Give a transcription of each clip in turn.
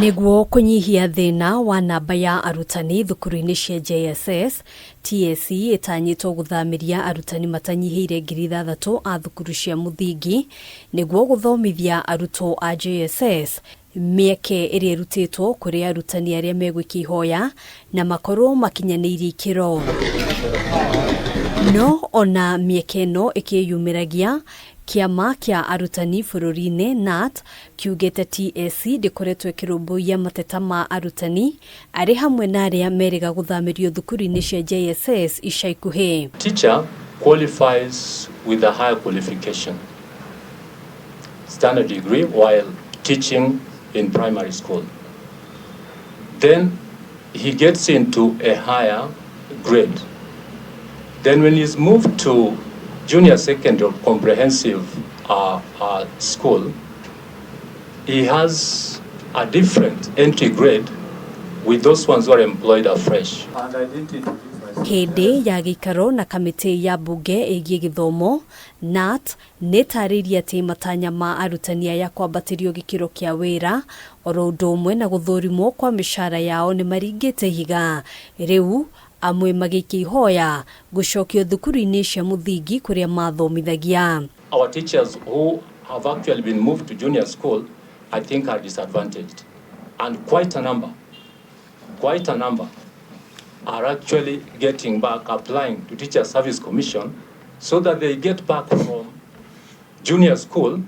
Nĩguo kũnyihia thĩna wa namba ya arutani thukuru-inĩ cia JSS, TSC ĩtanyĩtwo gũthamĩria arutani matanyihĩire 6,000 a thukuru cia mũthingi nĩguo gũthomithia arutwo a JSS. Mĩeke ĩrĩa ĩrutĩtwo kũrĩ arutani arĩa megwĩkia ihoya na makorwo makinyanĩirie ikĩro. No ona mĩeke ĩno ĩkĩyumĩragia, kĩama kĩa arutani bũrũri-inĩ KNUT kiugĩte TSC ndĩkoretwo ĩkĩrũmbũiya mateta ma arutani arĩ hamwe na arĩa merĩga gũthamĩrio thukuru-inĩ cia JSS ica ikuhĩ. Teacher qualifies with a higher qualification, standard degree, while teaching in primary school. Then he gets into a higher grade. Then when he's moved to junior secondary or comprehensive school, he has a different entry grade with those ones who are employed afresh. Hĩndĩ ya gĩikaro na kamĩtĩ ya mbunge ĩgiĩ gĩthomo, KNUT nĩ ĩtarĩirie atĩ matanya ma arutani aya kwambatĩrio gĩkĩro kĩa wĩra oro ũndũ ũmwe na gũthũrimwo kwa mĩcara yao nĩ maringĩte ihiga. Rĩu amwe magĩikia ihoya gũcokio thukuru-inĩ cia mũthingi kũrĩa mathomithagia. Our teachers who have actually been moved to junior school, I think, are disadvantaged. And quite a number are actually getting back, applying to Teacher Service Commission so that they get back from junior school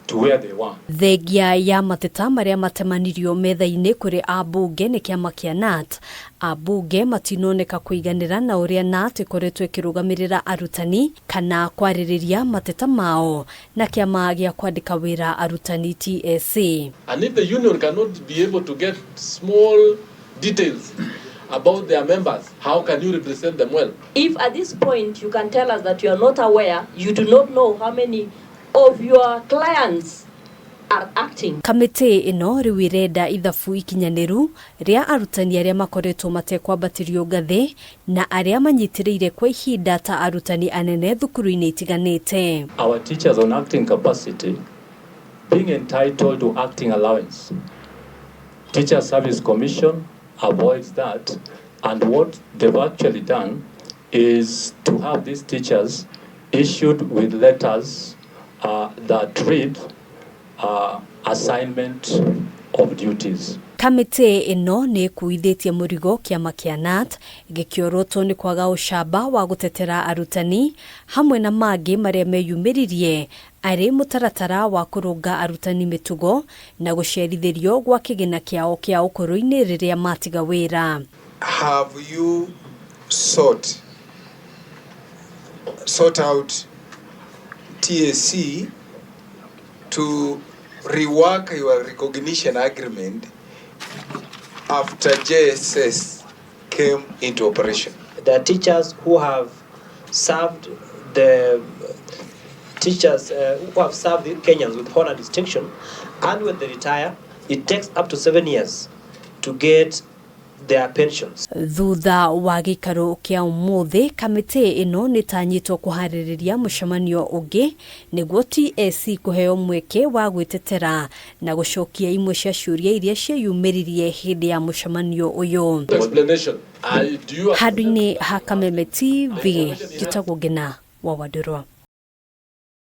to where they were. Thengia ya mateta marĩa matemanirio metha-inĩ kũrĩ ambunge nĩ kĩama kĩa KNUT, ambunge matinoneka kũiganĩra na ũrĩa KNUT ĩkoretwo ĩkĩrũgamĩrĩra arutani kana kwarĩrĩria mateta mao na kĩama gĩa kwandĩka wĩra arutani TSC. And if the union cannot be able to get small details about their members, how can you represent them well? If at this point you can tell us that you are not aware, you do not know how many of your clients are acting. Kamĩtĩ ĩno rĩu ĩrenda ithabu ikinyanĩru rĩa arutani arĩa makoretwo matekwambatĩrio ngathĩ na arĩa manyitĩrĩire kwa ihinda ta arutani anene thukuru-inĩ itiganĩte. Our teachers on acting capacity being entitled to acting allowance. Teacher Service Commission avoids that, and what they've actually done is to have these teachers issued with letters that read assignment of duties. Kamĩtĩ ĩno nĩ ĩkuithĩtie mũrigo kĩama kĩa KNUT gĩkĩorotwo nĩ kwaga ũcamba wa gũtetera arutani hamwe na mangĩ marĩa meyumĩririe arĩ mũtaratara wa kũrũnga arutani mĩtugo na gũcerithĩrio gwa kĩgĩna kĩao kĩa ũkũrũ-inĩ rĩrĩa matiga wĩra. Have you sought out TSC to rework your recognition agreement after JSS came into operation? There are teachers who have served the teachers who have served the Kenyans with honor distinction, and when they retire, it takes up to 7 years to get their pensions. Thutha wa gĩikaro kĩa ũmũthĩ, kamĩtĩ ĩno nĩ ĩtanyĩtwo kũharĩrĩria mũcemanio ũngĩ nĩguo TSC kũheo mweke wa gwĩtetera na gũcokia imwe cia ciũria iria cieyumĩririe hĩndĩ ya mũcemanio ũyũ. Explanation. I, do you Handũ-inĩ ha Kameme TV, njĩtagwo Ngina wa Wandũrwa.